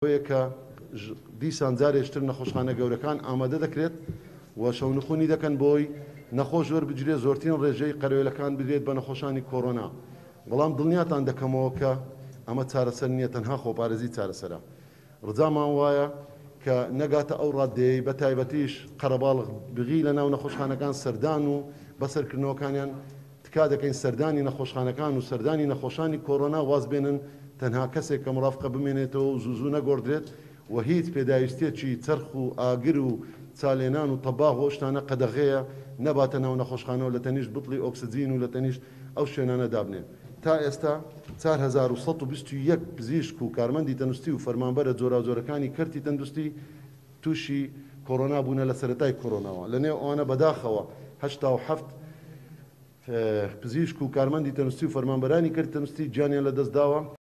ئەوەیە کە دیسان جارێکی تر نەخۆشخانە گەورەکان ئامادە دەکرێت و شەونخونی دەکەن بۆی نەخۆش وەربگیرێت، زۆرترین ڕێژەی قەرەوێلەکان بدرێت بە نەخۆشانی کۆرۆنا. بەڵام دڵنیاتان دەکەمەوە کە ئەمە چارەسەر نییە، تەنها خۆپارێزی چارەسەرە. ڕجامان وایە کە نەگاتە ئەو ڕاددەیەی بە تایبەتیش قەرەباڵغ بغی لە ناو نەخۆشخانەکان سەردان و بەسەرکردنەوەکانیان. تکا دەکەین سەردانی نەخۆشخانەکان و سەردانی نەخۆشانی کۆرۆنا واز بێنن، تەنها کەسێک کە مڕافقە بمێنێتەوە و زوو زوو نەگۆڕدرێت و هیچ پێداویستیەکی چەرخ و ئاگر و چالێنان و تەباغ و ئەو شتانە قەدەغەیە نەباتە ناو نەخۆشخانەوە لە تەنیشت بتڵی ئۆکسجین و لە تەنیشت ئەو شوێنانە دابنێن. تا ئێستا 4121 پزیشک و کارمەندی تەندروستی و فەرمانبەرە جۆراوجۆرەکانی کەرتی تەندروستی تووشی کۆرۆنا بوونە لە سەرەتای کۆرۆناوە، لەنێو ئەوانە بەداخەوە 87 پزیشک و کارمەندی تەندروستی و فەرمانبەرانی کەرتی تەندروستی گیانیان لەدەستداوە.